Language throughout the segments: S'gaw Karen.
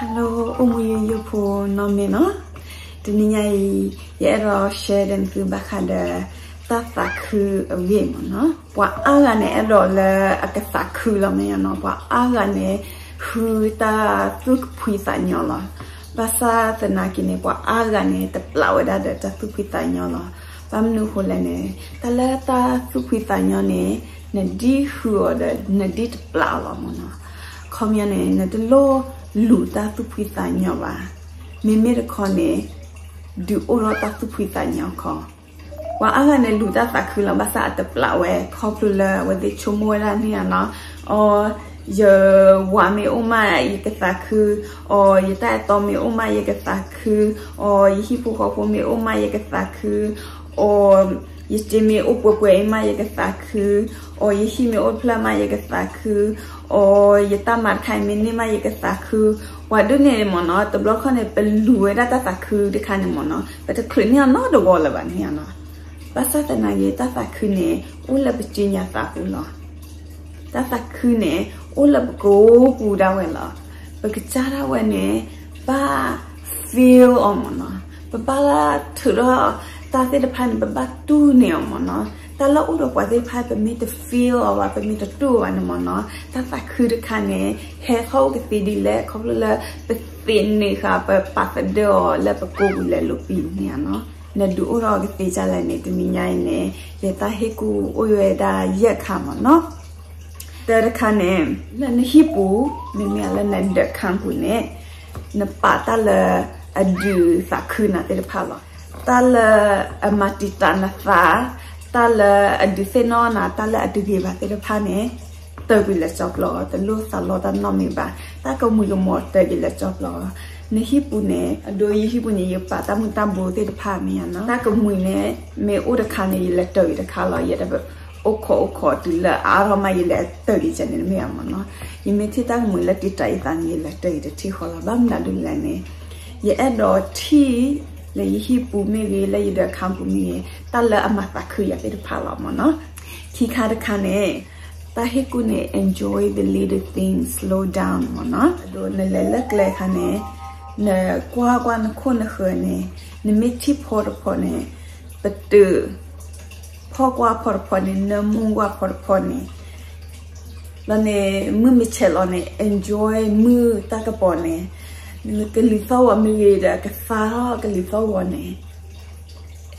Hello အိၣ်မူယိယိဖိနီၢ်မ့ၢ်နီၤ, တနံၤညါအံၤ ယအဲၣ်ဒိး share ဒီးနသုဘၣ်ဃးဒီး တၢ်သးခုအဂ့ၢ်မ့ၢ်နီၤ. ပှၤအါဂၤန့ၣ်အဲၣ်ဒိးလၢအကသးခုလီၤမ့ၢ်နီၤ, ပှၤအါဂၤန့ၣ် ဃုတၢ်သူၣ်ဖှံသးညီလီၤ. ဘၣ်ဆၣ်သနာ်က့န့ၣ် ပှၤအါဂၤန့ၣ် တပျၢ်ဝဲဒၣ်ဒီးတၢ်သူၣ်ဖှံသးညီလီၤ. ဘၣ်မနုၤအဃိလဲၣ်န့ၣ် တၢ်လၢတၢ်သူၣ်ဖှံသးညီန့ၣ် နဒ်ဃုအီၤဒီး နဒ်တပျၢ်အီၤလီၤမ့ၢ်နီၤ. ခီပညီန့ၣ် နတလိၣ်လူၤတၢ်သူၣ်ဖှံသးညီဘၣ်. မ့မ့ၢ်တခီန့ၣ် ဒုးအိၣ်ထီၣ်တၢ်သူၣ်ဖှံသးညီခီ ပှၤအါဂၤန့ၣ် လူၤတၢ်သးခုလီၤ, ဘၣ်ဆၣ်အတပျၢ်ဝဲ ခီဖျိလၢအဝဲသ့ၣ်ဆိကမိၣ်ဝဲဒၣ်န့ၣ်ဧါနီၤ, အီ ယဝၤမ့ၢ်အိၣ်မး ယကသးခု, အီ ယတၢ်အဲၣ်တီမ့ၢ်အိၣ်မး ယကသးခု, အီ ယဟံၣ်ဖိဃီဖိမ့ၢ်အိၣ်မး ယကသးခု, အီ ယစ့မ့ၢ်အိၣ်ပှဲၤပှဲၤအံၤမး ယကသးခု, အီ ယဟံၣ်မ့ၢ်အိၣ်ဖျၢၣ်မး ယကသးခု, အီ ယတၢ်မၤတခါအံၤမ့ၢ်န့ၢ်မး ယကသးခု. ပှၤဒ်န့ၣ်မ့ၢ်နီၤ တဘျီခီန့ၣ် ပလူၤဝဲဒၣ်တၢ်သးခုတခါန့ၣ်မ့ၢ်နီၤ ပတချုးန့ၢ်အီၤနီတဂီၤလၢၤဘၣ်န့ၣ်ဧါနီၤ. ဘၣ်ဆၣ်သနာ်က့ တၢ်သးခုန့ၣ် အိၣ်လၢပစုညါသးပူၤလီၤ. တၢ်သးခုန့ၣ် အိၣ်လၢပကိာ်ပူၤဒၣ်ဝဲလီၤ. ပကစၢ်ဒၣ်ဝဲန့ၣ် ဘၣ် feel အီၤမ့ၢ်နီၤ. ပဘၣ်ထုးထီၣ်တၢ်သ့ၣ်တဖၣ်န့ၣ် ပဘၣ်တူၢ်န့ၢ်အီၤမ့ၢ်နီၤ. တၢ်လၢအိၣ်ဒီးပှၤသ့ၣ်တဖၣ် ပမ့ၢ်တ feel အီၤဘၣ် ပမ့ၢ်တတူၢ်အီၤဘၣ်န့ၣ်မ့ၢ်နီၤ တၢ်သးခုတခါန့ၣ် ဟဲထီၣ်အိၣ်ကသ့ဒ်လဲၣ် ခီဖျိလၢပသ့ၣ်န့ၢ်ဃာ် ပပာ်သဒၢအီၤလၢပကိာ်ပူၤလဲၤလိာ်ပံာ်န့ၣ်ဧါနီၤ. နဒုးအိၣ်ထီၣ်ကသ့ဒ်လဲၣ်န့ၣ် တနံၤညါအံၤန့ၣ် ယတၢ်ဟ့ၣ်ကူၣ်အိၣ်ဝဲဒၣ်ယဲၢ်ခါမ့ၢ်နီၤ. တၢ်တခါန့ၣ် လၢနဟံၣ်ပူၤ မ့မ့ၢ်လၢနဒၢးခါပူၤန့ၣ် နပာ်တၢ်လၢအဒုးသးခုနၤသ့ၣ်တဖၣ်လီၤ. တၢ်လၢအမၤတံာ်တာ်နသး, တၢ်လၢအဒုးသ့ၣ်နီၣ်နၤ, တၢ်လၢအတဂ့ၤဘၣ်သ့ၣ်တဖၣ်န့ၣ် တၢၢ်ကွံာ်လၢကၠီပျီ, တလိၣ်သးလီတၢ်နီတမံၤဘၣ်. တၢ်ကမှံၤကမှီၤတၢၢ်ကွံာ်လၢကၠီပျီ. နဟံၣ်ပူၤန့ၣ် အဒိ ယဟံၣ်ပူၤန့ၣ် ယပာ်တၢ်မူၤတၢ်ဘိသ့ၣ်တဖၣ်မ့ၢ်ဧါနီၤ. တၢ်ကမှံၤန့ၣ် မ့ၢ်အိၣ်တခါန့ၣ် ယလဲၤတၢၢ်ကွံာ်တခါလီၤ. ယတ အိၣ်ခိးအိၣ်ခိးတုၤလၢအါထီၣ်မး ယလဲၤတၢၢ်ကွံာ်ကန့ၣ်မ့ၢ်ဧါမ့ၢ်နီၤ. ယမ့ၢ်ထံၣ်တၢ်ကမှံၤလၢတံာ်တာ်ယသးန့ၣ် ယလဲၤတၢၢ်ကွံာ်တထံၣ်ဃီလီၤ. ဘၣ်မနုၤဒ်လဲၣ်န့ၣ် ယအဲၣ်ဒိးထံၣ်လၢယဟံၣ်ပူၤမ့ၢ်ဂ့ၤ လၢယဒၢးခါပူၤမ့ၢ်ဂ့ၤ တၢ်လၢအမၤသးခုယၤသ့ၣ်တဖၣ်လီၤမ့ၢ်နီၤ. ခံခါတခါန့ၣ် တၢ်ဟ့ၣ်ကူၣ်န့ၣ် enjoy the little things, slow down မ့ၢ်နီၤ. အဒိနလဲၤလၢကျဲအခါန့ၣ် နကွၢ်ကွၢ်နခိၣ်နဃၢၤန့ၣ် နမ့ၢ်ထံၣ်ဖီတဖီန့ၣ် ပတုာ် ဖီကွၢ်ဖီတဖီန့ၣ် နၢမူကွၢ်ဖီတဖီန့ၣ် လီၤန့ၣ် မုၢ်မ့ၢ်ဆဲးလီၤန့ၣ် enjoy မုၢ်တၢ်ကပီၤန့ၣ် ကလံၤသီၣ်ဂီၤမ့ၢ်ဂ့ၤဒီး ကသါထီၣ်ကလံၤသီၣ်ဂီၤန့ၣ်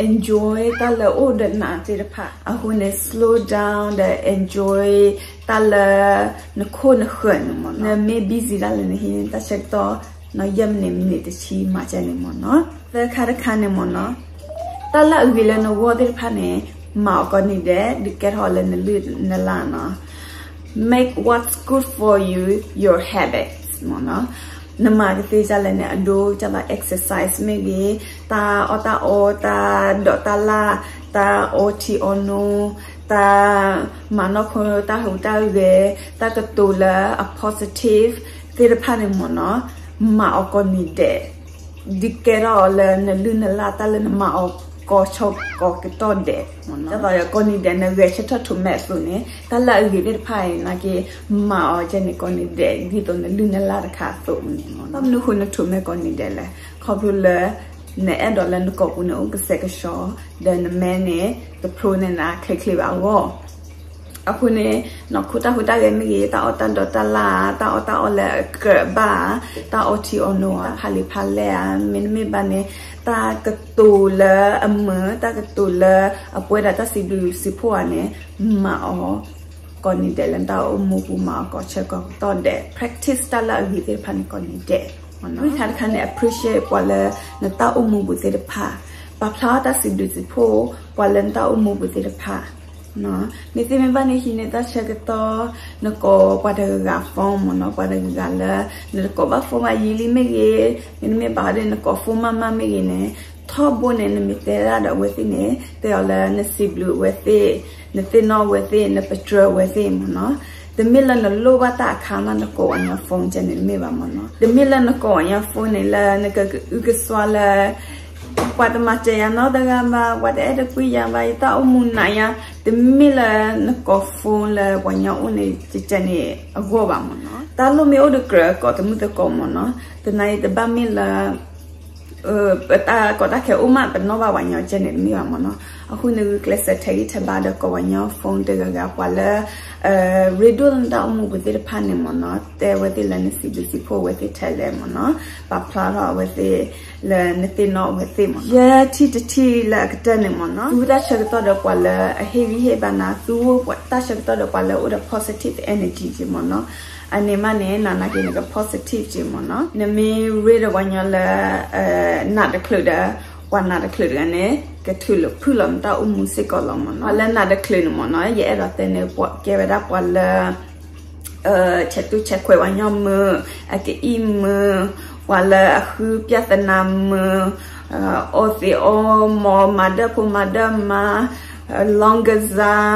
enjoy တၢ်လၢအိၣ်ဒီးနၤသ့ၣ်တဖၣ်. အဃိန့ၣ် slow down ဒီး enjoy တၢ်လၢနခိၣ်နဃၢၤန့ၣ်မ့ၢ်နီၤ. နမ့ၢ် busy ဒၣ်လဲာ်နဟံးန့ၢ်တၢ်ဆၢကတီၢ် နီၢ်ယဲၢ်မံးနံး မံးနံးတဆံမၤကဲန့ၣ်မ့ၢ်နီၤ. သၢခါတခါန့ၣ်မ့ၢ်နီၤ တၢ်လၢအဂ့ၤလၢနဂီၢ်သ့ၣ်တဖၣ်န့ၣ် မၤအီၤကိးနံၤဒဲးဒုးကဲထီၣ်လၢနလုၢ်နလၢ်နီၤ. Make what's good for you your habits မ့ၢ်နီၤ. နမၤကသ့ဒ်လဲၣ်န့ၣ် အဒိ ကၢ်သိး exercise မ့ၢ်ဂ့ၤ, တၢ်အီၣ်တၢ်အီ တၢ်ဒိးတၢ်လၢ်, တၢ်အီထံအီနိ, တၢ်မၤနီၢ်ခိ တၢ်ဟူးတၢ်ဂဲၤ, တၢ်ကတိၤလၢအ positive သ့ၣ်တဖၣ်န့ၣ်မ့ၢ်နီၤ, မၤအီၤကိးနံၤဒဲး ဒုးကဲထီၣ်လၢနလုၢ်နလၢ် တၢ်လၢနမၤအီၤကိးဆၢကိးကတီၢ်ဒဲးမ့ၢ်နီၤ. ဒ်သိးကိးနံၤဒဲး နဂဲၤဆၢထၢၣ်ထူးမဲာ်အသိးန့ၣ် တၢ်လၢအဂ့ၤသ့ၣ်တဖၣ်အံၤနာ်က့ မၤအီၤကဲန့ၣ်ကိးနံၤဒဲး ဒ်သိးနလုၢ်နလၢ်တခါအသိးန့ၣ်မ့ၢ်နီၤ. ဘၣ်မနုၤအဃိနထူးမဲာ်ကိးနံၤဒဲးလဲၣ်. ခီဖျိလၢ နအဲၣ်ဒိးလၢနကိာ်ပူၤန့ၣ် အိၣ်ကစဲးကစီး ဒီးနမဲန့ၣ် တဖျိန့ၢ်နၤချ့ချ့ဘၣ်အဂီၢ် အဃိန့ၣ် နီၢ်ခိတၢ်ဟူးတၢ်ဂဲၤမ့ၢ်ဂ့ၤ, တၢ်အီၣ်တၢ်ဒိးတၢ်လၢ်, တၢ်အီၣ်တၢ်အီလၢအကြၢးဘၣ်, တၢ်အီထံအီနိဧါ, ဖးလံာ်ဖးလဲၢ်ဧါ, မ့တမ့ၢ်ဘၣ်န့ၣ် တၢ်ကတိၤလၢအမုာ်, တၢ်ကတိၤလၢအပှဲၤဒီးတၢ်စံးဘျုးစံးဖှိၣ်ဧါန့ၣ် မၤအီၤ ကိးနံၤဒဲးလၢနတၢ်အိၣ်မူပူၤ မၤအီၤကိးဆၢကိးကတီၢ်ဒဲး, practice တၢ်လၢအဂ့ၤသ့ၣ်တဖၣ်န့ၣ် ကိးနံၤဒဲး. လွံၢ်ခါတခါန့ၣ် appreciate ပှၤလၢနတၢ်အိၣ်မူပူၤသ့ၣ်တဖၣ်, ပာ်ဖျါထီၣ်တၢ်စံးဘျုးစံးဖှိၣ် ပှၤလၢနတၢ်အိၣ်မူပူၤသ့ၣ်တဖၣ် မ့ၢ်သ့မ့ၢ်ဘၣ်န့ၣ် ဟံးန့ၢ်တၢ်ဆၢကတီၢ် နကိးပှၤတဂၤဂၤ phone မ့ၢ်နီၤ, ပှၤတဂၤဂၤလၢ နတကိးဘၣ် phone ဘၣ်ယံာ်လံမ့ၢ်ဂ့ၤ, မ့တမ့ၢ်ဘၣ်ဒီး နကိး phone မးမးမ့ၢ်ဂ့ၤန့ၣ် ထီဘိန့ၣ် နမ့ၢ်တဲဒၣ်ဒီးအဝဲသ့ၣ်န့ၣ် တဲအီၤလၢနစံးဘျုးအဝဲသ့ၣ်, နသ့ၣ်နီၣ်အဝဲသ့ၣ်, နပတြၢၤအဝဲသ့ၣ်မ့ၢ်နီၤ. တမ့ၢ်လၢနလိၣ်ဘၣ်တၢ်အခါမး နကိးပှၤကညီ phone ကဲန့ၣ်တမ့ၢ်ဘၣ်မ့ၢ်နီၤ. တမ့ၢ်လၢနကိးပှၤကညီ phone န့ၣ်လၢနကအုကစွါလၢ ပှၤတမၤစၢၤယၤနီတဂၤဘၣ်, ပှၤတအဲၣ်တကွံယၤဘၣ်, ယတၢ်အိၣ်မူနာ်ယၤ, တမ့ၢ်လၢနကိး phone လၢပှၤကညီအိၣ်န့ၣ် ကဲန့ၣ်အဂီၢ်ဘၣ်မ့ၢ်နီၤ. တၢ်လိၣ်မ့ၢ်အိၣ်ဒီးကြၢးကိးတမုၢ်သကိးမ့ၢ်နီၤ, တနာ်အံၤတဘၣ်မ့ၢ်လၢ ပတၢ်ကီတၢ်ခဲအိၣ်မး ပနီၣ်ဘၣ်ပှၤညီကဲန့ၣ်တမ့ၢ်ဘၣ်မ့ၢ်နီၤ. အဃိန့ၣ်ဂုာ်ကျဲးစၢးထဲးဂံၢ်ထဲးဘါဒီးကိးပှၤညီ phone တဂၤဂၤ ပှၤလၢ ရ့ဒိၣ်လၢနတၢ်အိၣ်မူပူၤသ့ၣ်တဖၣ်န့ၣ်မ့ၢ်နီၤ, တဲဝဲသ့ၣ်လၢနစံးဘျုးစံးဖှိၣ်အဝဲသ့ၣ်ထဲလဲၣ်မ့ၢ်နီၤ, ပာ်ဖျါထီၣ်အဝဲသ့ၣ်လၢနသ့ၣ်နီၣ်အဝဲသ့ၣ်မ့ၢ်နီၤ. ယဲထံၣ်တထံၣ်လၢအကတၢၢ်န့ၣ်မ့ၢ်နီၤ, သူတၢ်ဆၢကတီၢ်ဒီးပှၤလၢအဟ့ၣ်ဂံၢ်ဟ့ၣ်ဘါနၤ, သူတၢ်ဆၢကတီၢ်ဒီးပှၤလၢအိၣ်ဒီး positive energy က့မ့ၢ်နီၤ. အန့ၣ်မးန့ၣ် နနာ်က့ၤနက positive က့မ့ၢ်နီၤ. နမ့ၢ်ရ့ဒီးပှၤညီလၢ နးတချုးဒီး ပှၤနးတချုးတဂၤန့ၣ် ကထုးလီၤဖုၣ်လီၤနတၢ်အိၣ်မူစ့ၢ်ကီးလီၤမ့ၢ်နီၤ. ပှၤလၢနးတချုးန့ၣ်မ့ၢ်နီၤ ယအဲၣ်ဒိးတဲန့ၣ် ကဲဝဲဒၣ်ပှၤလၢ ဆဲးတူၢ်ဆဲးခွဲးပှၤညီမုာ်, အကအံၣ်မုာ်, ပှၤလၢအဃုပြဿနာမုာ်, အီသံးအီမီၤ, မၤဒၢၣ်ဖိမၤဒၢၣ်မါ, လောင်းကစား,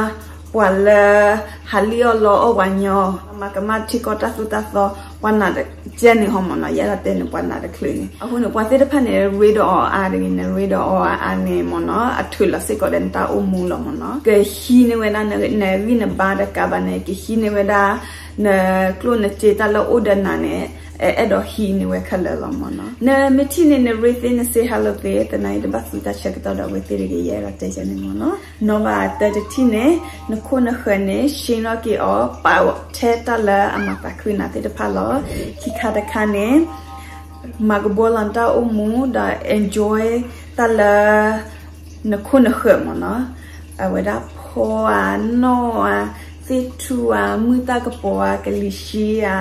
ပှၤလၢ ဟးလံၣ်အီၣ်လီအီၣ်ပှၤညီ, မၤကမၣ်ထံကီၢ်တၢ်သိၣ်တၢ်သီ, ပှၤနးတကဲန့ၣ်ဟီမ့ၢ်နီၤ, ယအဲၣ်ဒိးတဲန့ၣ် ပှၤနးတချုးန့ၣ်. အဃိန့ၣ် ပှၤသ့ၣ်တဖၣ်န့ၣ် ရ့ဒီးအီၤအါတဂ့ၤန့ၣ် ရ့ဒီးအီၤအါအါန့ၣ်မ့ၢ်နီၤ, အထုးလီၤစ့ၢ်ကီးဒီးနတၢ်အိၣ်မူလီၤမ့ၢ်နီၤ. ကဟံးန့ၢ်ဝဲဒၣ်နဂံၢ်နဘါတကးဘၣ်န့ၣ် ကဟံးန့ၢ်ဝဲဒၣ် နကျိၣ်နစ့တၢ်လၢအိၣ်ဒီးနၤန့ၣ် အဲၣ်ဒိးဟံးန့ၢ်ဝဲခဲလၢာ်လီၤမ့ၢ်နီၤ. နမ့ၢ်ထံၣ်န့ၣ် နရ့သ့ န say hello သ့ တနာ်အံၤတဘၣ်သူတၢ်ဆၢကတီၢ်ဒီးအဝဲသ့ၣ်တဂ့ၤ ယအဲၣ်ဒိးတဲန့ၣ်မ့ၢ်နီၤ. နီၣ်ဘၣ်တၢ်တထံၣ်န့ၣ် နခိၣ်နဃၢၤန့ၣ် ဆ့ၣ်နီၤက့ၤအီၤ ပာ်ထဲတၢ်လၢအမၤသးခုနၤသ့ၣ်တဖၣ်လီၤ. ခံခါတခါန့ၣ် မၤကဘီလီၤနတၢ်အိၣ်မူဒီး enjoy တၢ်လၢ နခိၣ်နဃၢၤမ့ၢ်နီၤ. အဝဲဒၣ်ဖီဧါ, နီၣ်ဧါ, သ့ၣ်ထူဧါ, မုၢ်တၢ်ကပီၤဧါ, ကလံၤဆှံဧါ,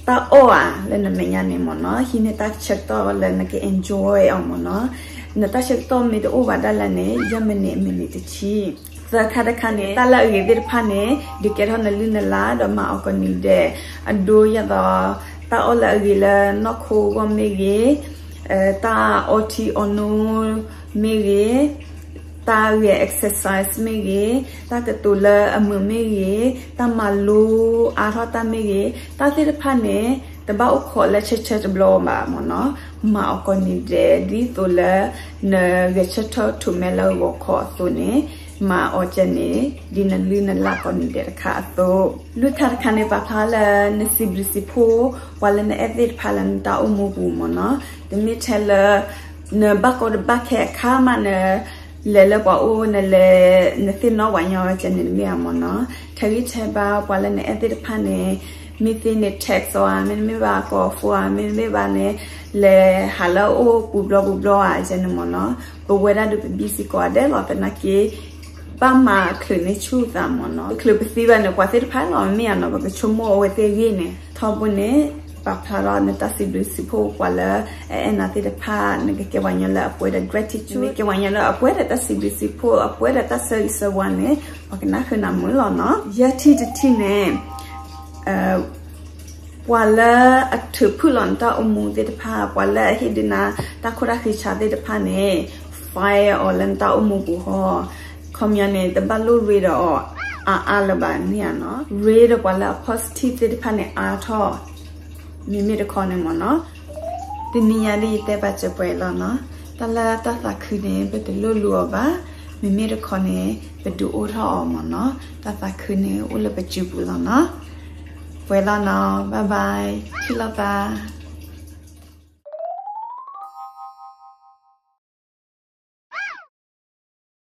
တၢ်အီၣ်ဧါ လၢနမဲာ်ညါန့ၣ်မ့ၢ်နီၤ, ဟံးန့ၢ်တၢ်ဆၢကတီၢ်လၢနက enjoy အီၤမ့ၢ်နီၤ. နတၢ်ဆၢကတီၢ်မ့ၢ်တအိၣ်ဘၣ်ဒၣ်လဲာ်န့ၣ် ယဲၢ်မံးနံး မံးနံးတဆံ. သၢခါတခါန့ၣ် တၢ်လၢအဂ့ၤသ့ၣ်တဖၣ်န့ၣ် ဒုးကဲထီၣ်နလုၢ်နလၢ်ဒီးမၤအီၤကိးနံၤဒဲး, အဒိယဲသိး တၢ်အီၣ်လၢအဂ့ၤလၢနီၢ်ခိအဂီၢ်မ့ၢ်ဂ့ၤ, တၢ်အီထံအီနိမ့ၢ်ဂ့ၤ, တၢ်ဂဲၤ exercise မ့ၢ်ဂ့ၤ, တၢ်ကတိၤလၢအမုာ်မ့ၢ်ဂ့ၤ, တၢ်မၤလိအါထီၣ်တၢ်မ့ၢ်ဂ့ၤ, တၢ်သ့ၣ်တဖၣ်န့ၣ် တဘၣ်အိၣ်ခိးလၢဆၢဆၢတဘျီဘၣ်မ့ၢ်နီၤ. မၤအီၤကိးနံၤဒဲး ဒ်သိးလၢ နဂဲၤဆၢထၢၣ်ထူၣ်မဲလၢဂီၤခီအသိးန့ၣ်, မၤအီၤကဲန့ၣ် ဒ်နလုၢ်နလၢ်ကိးနံၤဒဲးတခါအသိး. လွံၢ်ခါတခါန့ၣ် ပာ်ဖျါလၢနစံးဘျုးစံးဖှိၣ် ပှၤလၢနအဲၣ်သ့ၣ်တဖၣ်လၢနတၢ်အိၣ်မူပူၤမ့ၢ်နီၤ. တမ့ၢ်ထဲလၢ နဘၣ်ကီတဘၣ်ခဲအခါမး နလဲၤလၢပှၤအိၣ် နလဲၤ နသ့ၣ်နီၣ်ပှၤညီဝဲကဲန့ၣ်တမ့ၢ်ဘၣ်မ့ၢ်နီၤ. ထဲးဂံၢ်ထဲးဘါပှၤလၢနအဲၣ်သ့ၣ်တဖၣ်န့ၣ် မ့ၢ်သ့န့ၣ် text အီၤဧါ, မ့တမ့ၢ်ဘၣ်ကိး phone ဧါ, မ့တမ့ၢ်ဘၣ်န့ၣ် လဲၤဟးလၢအအိၣ်ပူၤဘျီပူၤဘျီဧါ ကဲန့ၣ်မ့ၢ်နီၤ. ပဝဲဒၣ်ဒုးပဘံစ့ၢ်ကီးဒဲးလီၤ သနာ်က့ ဘၣ်မၤချုးန့ၢ်ဆူၣ်သးမ့ၢ်နီၤ. တချုးပသံဘၣ်န့ၣ် ပှၤသ့ၣ်တဖၣ်လီၤမ့ၢ်ဧါနီၤ, ပကဆိကမိၣ်အဝဲသ့ၣ်အဂ့ၢ်န့ၣ်. ထီဘိန့ၣ် ပာ်ဖျါထီၣ်နတၢ်စံးဘျုးစံးဖှိၣ်ပှၤလၢအအဲၣ်နၤသ့ၣ်တဖၣ်, နကကဲပှၤညီလၢအပှဲၤဒီး gratitude, နမ့ၢ်ကဲပှၤညီလၢအပှဲၤဒီးတၢ်စံးဘျုးစံးဖှိၣ်, အပှဲၤဒီးတၢ်ဆၢဂ့ၤဆၢဝါန့ၣ် ပှၤကနၣ်ဃုာ်နၤမုာ်လီၤနီၤ. ယဲၢ်ထံၣ်တထံၣ်န့ၣ် ပှၤလၢအထုးဖုၣ်လီၤနတၢ်အိၣ်မူသ့ၣ်တဖၣ်, ပှၤလၢအဟ့ၣ်ဒုးနၤတၢ်ခိၣ်တၢ်ဃံဆးသ့ၣ်တဖၣ်န့ၣ် fire အီၤလၢနတၢ်အိၣ်မူပူၤဃီ, ခီပညီန့ၣ် တဘၣ်လိၣ်ရ့ဒီးအီၤအါအါလၢၤဘၣ်န့ၣ်ဧါနီၤ. ရ့ဒီးပှၤလၢအ positive သ့ၣ်တဖၣ်န့ၣ် အါထီၣ် မ့မ့ၢ်တခီန့ၣ်မ့ၢ်နီၤ. တနံၤညါဒ်ယတဲဘၣ်စၢၤပှဲၤလီၤနီၤ, တၢ်လၢတၢ်သးခုန့ၣ် ပတလိၣ်လူၤအီၤဘၣ်, မ့မ့ၢ်တခီန့ၣ် ပဒုးအိၣ်ထီၣ်အီၤမ့ၢ်နီၤ. တၢ်သးခုန့ၣ် အိၣ်လၢပစုပူၤလီၤနီၤ. ပှဲၤလီၤနီၤ, bye bye, ထံၣ်လိာ်သး.